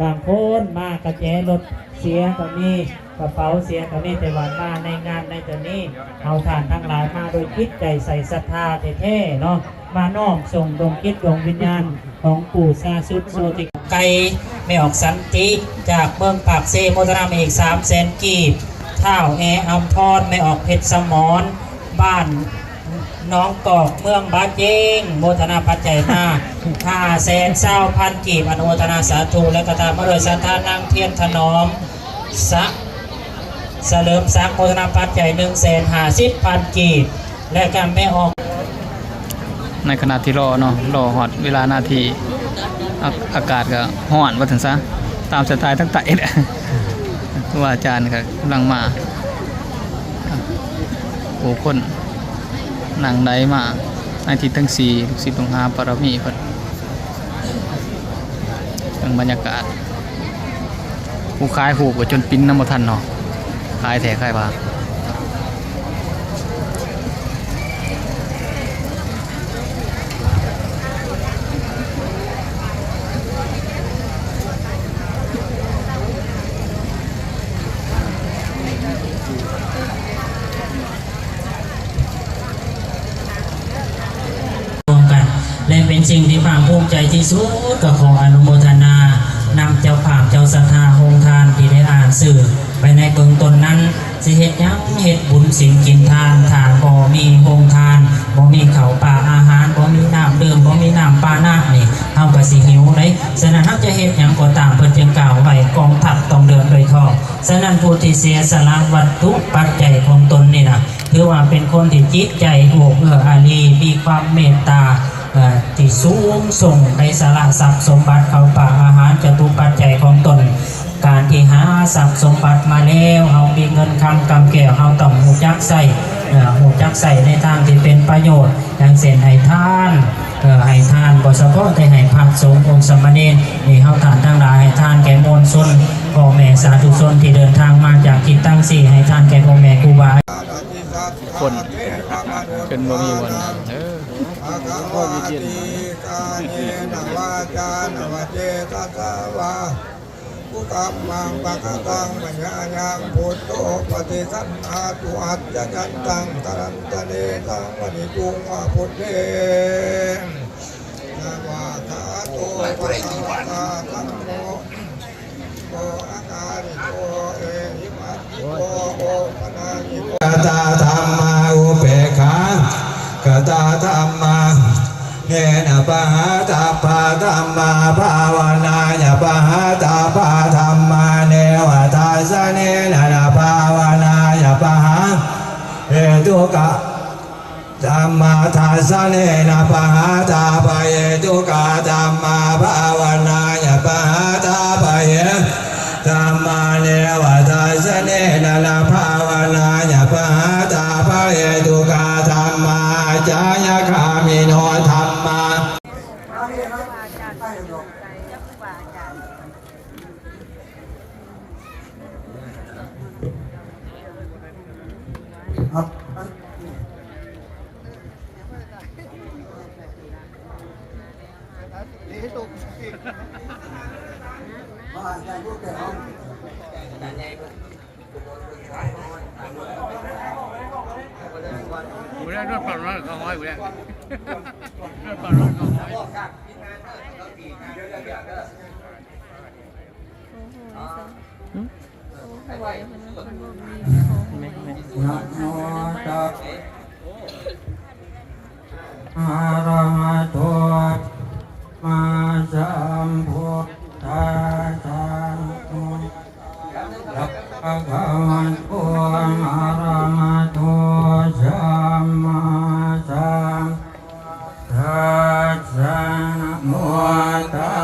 ບາງຄົນມາກະແຈລົດເສຍກໍມີ ກະເປົາເສຍກໍມີ ແຕ່ວ່າມາໃນງານໃນຕົວນີ້ ເຮົາທ່ານທັງຫຼາຍມາໂດຍຈິດໃຈໃສສັດທາແທ້ໆເນາະ ມານ້ອມສົ່ງດວງຈິດດວງວິນຍານຂອງປູ່ຊາສຸດໂຊຕິ ໄກ ແມ່ອອກສັນຕິ ຈາກເມືອງປາກເຊ ໂມທະນາມາອີກສາມແສນກີບ ທ້າວແອອຳພອນ ແມ່ອອກເພັດສະໝອນ ບ້ານໜອງກອກ ເມືອງບາເຈງ ໂມທະນາປັດໄຈມາຫ້າແສນຊາວພັນກີບ ອະນຸໂມທະນາສາທຸ ແລະກະຕາມມາດ້ວຍສັດທານາງທຽນຖະໜອມ ສະ ສະເຫຼີມສັກ ໂມທະນາປັດໄຈໜຶ່ງແສນຫ້າສິບພັນກີບ ແລະກະແມ່ອອກ ໃນຂະນະທີ່ລໍເນາະ ລໍຮອດເວລາໜ້າທີ່ ອາ ອາກາດກໍຮ້ອນວ່າຊັ້ນຊະ ຕາມສະໄຕລ໌ທາງໃຕ້ແຫຼະ ຄູບາອາຈານກໍກຳລັງມາ ຜູ້ຄົນນັ່ງໄດມາໃນທິດທັງສີ່ ລູກສິດລູກຫາບາລະມີເພິ່ນ ເບິ່ງບັນຍາກາດ ຜູ້ຂາຍຮູບກໍຈົນປິ່ນນຳບໍ່ທັນເນາະ ຂາຍແທ້ຂາຍວ່າ. ຮ່ວມກັນ ແລະເປັນສິ່ງທີ່ພາກພູມໃຈທີ່ສຸດ ກໍຂໍອະນຸໂມທະນານຳເຈົ້າພາບເຈົ້າສັດທາໂຮງທານທີ່ໄດ້ອ່ານຊື່ໄປໃນເບື້ອງຕົ້ນນັ້ນ ຊິເຮັດຫຍັງເຮັດບຸນສິນກິນທານ ຖ້າບໍ່ມີໂຮງທານ ບໍ່ມີເຂົ້າປາອາຫານ ບໍ່ມີນ້ຳດື່ມ ບໍ່ມີນ້ຳປານະນີ້ ເຮົາກໍຊິຫິວເດ້. ສະນັ້ນເຮົາຈະເຮັດຫຍັງກໍຕາມ ເພິ່ນຈຶ່ງກ່າວໄວ້ ກອງທັບຕ້ອງເດີນດ້ວຍທ້ອງ. ສະນັ້ນຜູ້ທີ່ເສຍສະຫຼະວັດຖຸປັດໄຈຂອງຕົນນີ້ນະ ຖືວ່າເປັນຄົນທີ່ຈິດໃຈເອື້ອເອື້ອອາຣີ ມີຄວາມເມດຕາ ເອີ ທີ່ສູງສົ່ງ ໄດ້ສະຫຼະຊັບສົມບັດເຂົ້າປາອາຫານຈະຕຸປັດໄຈຂອງຕົນ. ການທີ່ຫາຊັບສົມບັດມາແລ້ວ ເຮົາມີເງິນຄຳກຳແກ້ວ ເຮົາຕ້ອງຮູ້ຈັກໃຊ້ ເອີ ຮູ້ຈັກໃຊ້ໃນທາງທີ່ເປັນປະໂຫຍດ ຢ່າງເຊັ່ນໃຫ້ທານ ເອີ ໃຫ້ທານບໍ່ສະເພາະແຕ່ໃຫ້ພະສົງອົງສາມະເນນ ນີ້ເຮົາທ່ານທັງຫຼາຍໃຫ້ທານແກ່ມວນຊົນ ພໍ່ແມ່ສາທຸຊົນທີ່ເດີນທາງມາຈາກທິດທັງສີ່ ໃຫ້ທານແກ່ພໍ່ແມ່ຄູບາ ຄົນຈົນບໍ່ມີບ່ອນນັ່ງເດີ. ພະຄະວາ ອະທິກາເຍນະ ວາຈານະ ວະເຈຕະສາວາ ປຸກຳມັງ ພະຄະຕັງ ມະຍາຍັງ ພຸດໂທ ປະຕິສັນຖາຕຸ ອັດຈະຍັນຕັງ ຕະລັນຕະເນ ສັງວະລິຕຸງ ວາພຸດເທ ສະວາກຂາໂຕ ພະຄະວະຕາ ທຳໂມ ໂອອາກາລິໂກ ເອຫິປັດຕິໂກ ໂອປະນາຍິໂກ ກະຕະທຳມາ ອຸເປກຂາ ກະຕະທຳມາ ເນນະປະຫາຕາ ພະທຳມາ ພາວະນາຍະປະຫາຕາ ພະທຳມາ ເນວະທັດສະເນນະ ພາວະນາຍະປະຫາ ເຫຕຸກະ ທຳມາທັດສະເນນະ ປະຫາຕາ ພະເຫຕຸກະທຳມາ ພາວະນາຍະປະຫາຕາ ພະເຫ ທຳມາ ເນວະທັດສະເນນະ ພາວະນາຍະປະຫາຕາ ພະເຫຕຸກະທຳມາ ອາຈາຍະກາມິໂນທຳມາ. ໂອ້ໂຫ ຫຶ? ໂອ້ ຖວາຍເພິ່ນ ເພິ່ນບໍ່ມີຂອງ ແມ່ນໆ ນະໂມຕັດສະ ອະຣະຫະໂຕ ສຳມາສຳພຸດທັດສະ ນະໂມຕັດສະ ພະຄະວະໂຕ ອະຣະຫະໂຕ ສຳມາສຳ ທັດສະ ນະໂມຕັ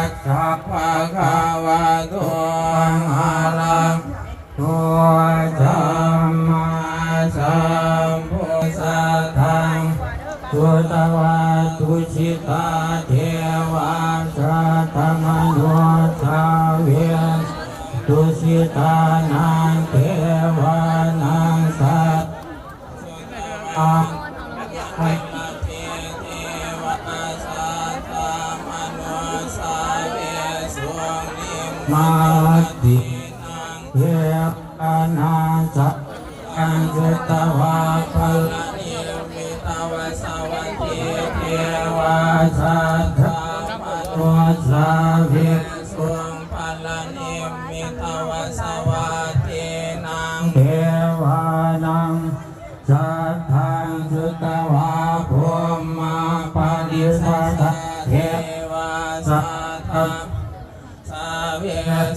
ດສະ ພະຄະວະໂຕ ອະຣະຫະໂຕ ສຳມາສຳພຸດທັດສະ ທຳ ສຸຕະວາ ຕຸສິຕາ ເທວາ ສັດທະມະນຸດສາ ເວ ຕຸສິຕານັງ ເທວານັງ ສັດ ອາ ເທວະ ສັດທະມະນຸດສາ ເວ ສຸ ນິ ມາລັດຕິ ເທວານັງ ສາທານັງ ສຸຕວາ ປະລະນິມມິຕວະສະວັດທີ ເທວາສັດຖາມະນຸດສາເວສຸງ ປະລະນິມມິຕວະສະວັດທີນັງ ເທວານັງ ສັດທັງ ສຸຕວາ ພົມມະປະນິສາສະ ເທວາສັດຖາ ສາເວ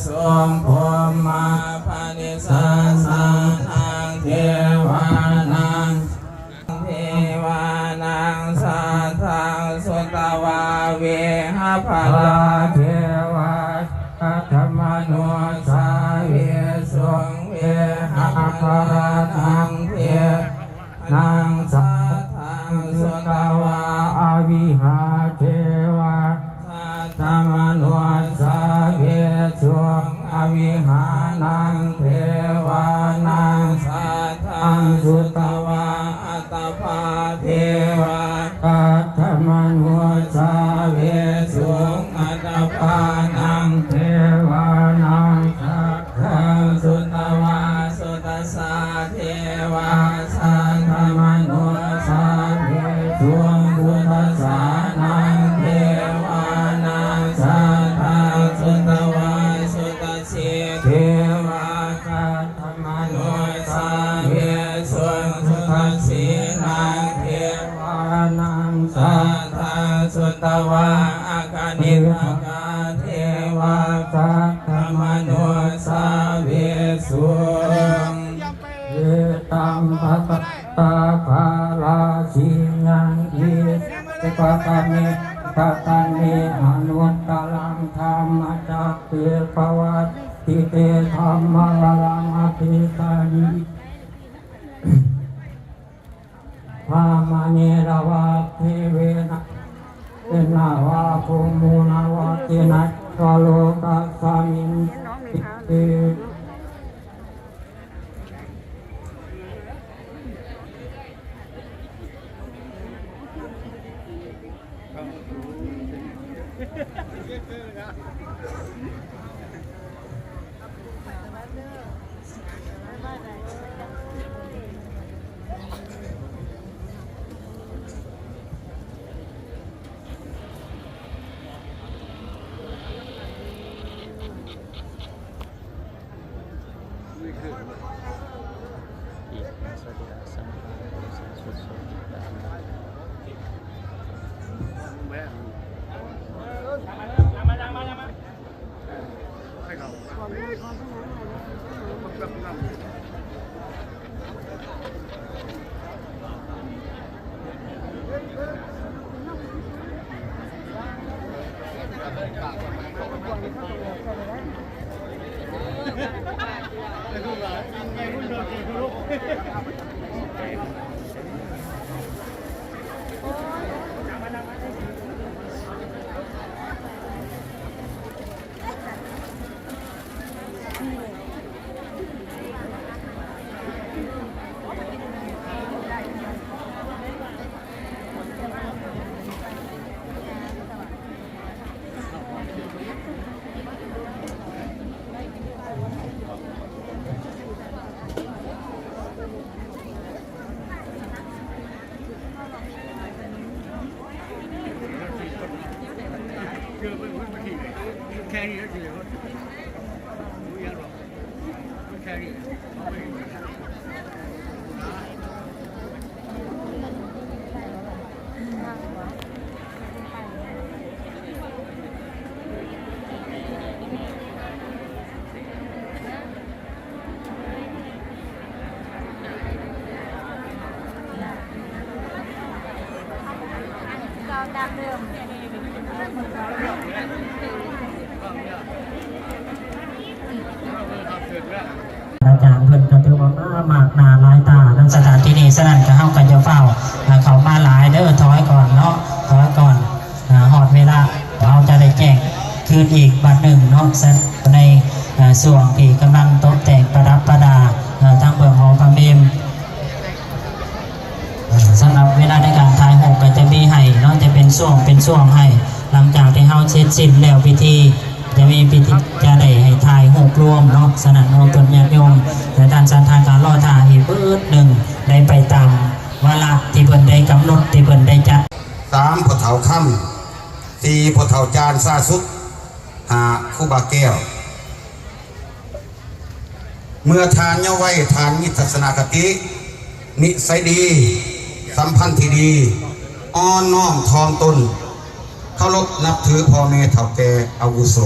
ສຸງ ພົມມະປະນິສາສະນັງ ເທວານັງ ເທວານັງ ສັດທັງ ສຸຕວາ ເວຫະພະລາ ເທວາສັດຖາມະນຸດສາເວສຸງ ເວຫະພະລານັງ ເທວານັງ ສັດທັງ ສຸຕວາ ອະວິຫາ ເທວາ ສັດຖາມະນຸດສາເວສຸງ ອະວິຫານັງ ເທວານັງ ສັດທັງ ສຸຕວາ ອັດຕະພາ ເທວາ ສັດຖາມະນຸດສາເວສຸງ ອັດຕະພານັງ ເທວານັງ ສັດທັງ ສຸຕວາ ສຸຕ ສາ ເທວາ ສັດຖາມະນຸດສາເວສຸງ ພຸດທະສານັງ ເທວານັງ ສັດທັງ ສຸຕວາ ສຸຕະສີ ເທວາ ສັດຖາມະນຸດສາເວສຸງ ສຸຕະສີນັງ ເທວານັງ ສັດທັງ ສຸຕະວາ ອາຄະນິທະກາ ເທວາ ສັດຖາມະນຸດສາເວສຸງ ເອຕັມປະກະຕາ ພາລາສິຍັງ ອິເມ ປະກະເມ ປະກະເມ ອະນຸດຕະລັງ ທຳມະຈັກເກ ປະວັດຕິເຕ ທຳມະວະລັງ ອະທິກາມິ ພາມະເນລະວາ ເທເວນະ ເອນະວາ ໂຄມຸນະວາ ເຕນະ ຊະໂລກັດສະມິງ ຕິເຕ ອາຈານເພິ່ນກໍຖືວ່າມາມາກໜ້າຫຼາຍຕານຳສະຖານທີ່ນີ້, ສະນັ້ນກໍເຮົາກໍຢ່າຟ້າວ ອ່າ ເຂົ້າມາຫຼາຍເດີ, ຖອຍກ່ອນເນາະ, ຖອຍກ່ອນ. ອ່າ ຮອດເວລາ ເຮົາຈະໄດ້ແຈ້ງຄືນອີກບັດໜຶ່ງເນາະ ໃນ ອ່າ ຊ່ວງທີ່ກຳລັງຕົບແຕ່ງປະດັບປະດາ ອ່າ ທັງເບື້ອງຫໍພະເມມ. ສຳລັບເວລາໃນການຖ່າຍຮູບກໍຈະມີໃຫ້ເນາະ, ຈະເປັນຊ່ວງເປັນຊ່ວງໃຫ້ ຫຼັງຈາກທີ່ເຮົາເສັດສິ້ນແລ້ວພິທີ ຈະມີພິທີ ຈະໄດ້ໃຫ້ຖ່າຍຮູບລວມເນາະ, ສະນັ້ນເຮົາເອີ້ນຍາດໂຍມ ແລະ ທ່ານສັດທາກະລໍຖ້າອີກເບີດໜຶ່ງ ໄດ້ໄປຕາມວາລະທີ່ເພິ່ນໄດ້ກຳນົດ ທີ່ເພິ່ນໄດ້ຈັດ. ສາມ ພໍ່ເຖົ້າຄຳ, ສີ່ ພໍ່ເຖົ້າຈານຊາສຸກ, ຫ້າ ຄູບາແກ້ວ. ເມື່ອທ່ານເຍົາະໄວ ທ່ານມີທັດສະນະຄະຕິ, ນິໄສດີ, ສຳພັນທີ່ດີ, ອ່ອນນ້ອມຖ່ອມຕົນ, ເຄົາລົບນັບຖືພໍ່ແມ່ເຖົ້າແກ່ອາວຸໂສ.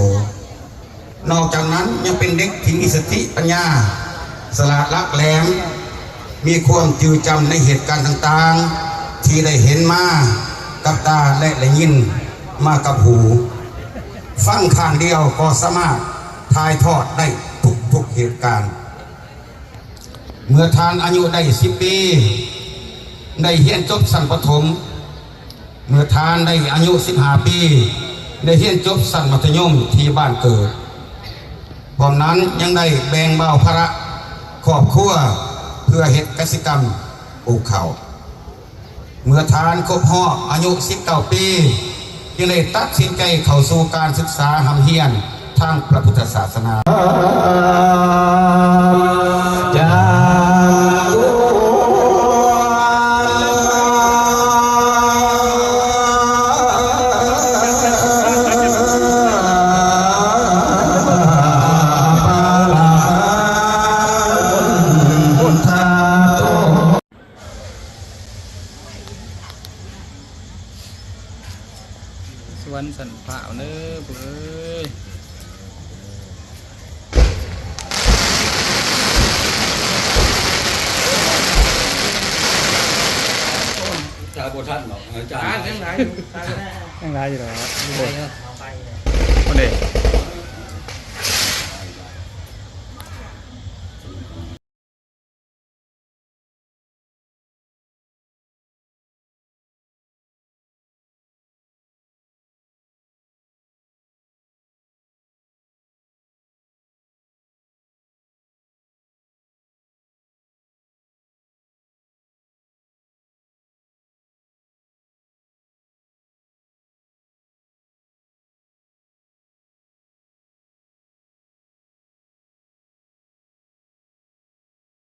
ນອກຈາກນັ້ນຍັງເປັນເດັກທີ່ມີສະຕິປັນຍາ, ສະຫຼາດຫຼັກແຫຼມ, ມີຄວາມຈື່ຈຳໃນເຫດການຕ່າງໆ ທີ່ໄດ້ເຫັນມາກັບຕາ ແລະ ໄດ້ຍິນມາກັບຫູ. ຟັງຂ້າງດຽວກໍສາມາດຖ່າຍທອດໄດ້ທຸກໆເຫດການ. ເມື່ອທ່ານອາຍຸໄດ້ສິບປີ ໄດ້ຮຽນຈົບຊັ້ນປະຖົມ. ເມື່ອທ່ານໄດ້ອາຍຸສິບຫ້າປີ ໄດ້ຮຽນຈົບຊັ້ນມັດທະຍົມທີ່ບ້ານເກີດ. ພ້ອມນັ້ນຍັງໄດ້ແບ່ງເບົາພາລະຄອບຄົວເພື່ອເຮັດກະສິກຳປູກເຂົ້າ. ເມື່ອທ່ານຄົບຮອບອາຍຸສິບເກົ້າປີ ຈຶ່ງໄດ້ຕັດສິນໃຈເຂົ້າສູ່ການສຶກສາຮ່ຳຮຽນທາງພະພຸດທະສາສະໜາ. ສວນສັນພ້າວເດີຜູ້ເອີຍ. ຈາບໍ່ທັນດອກອາຈານ. ຍັງຫຼາຍຢູ່ ຍັງຫຼາຍຢູ່ດອກ. ເອົາໄປເດີ ຄົນເດ້.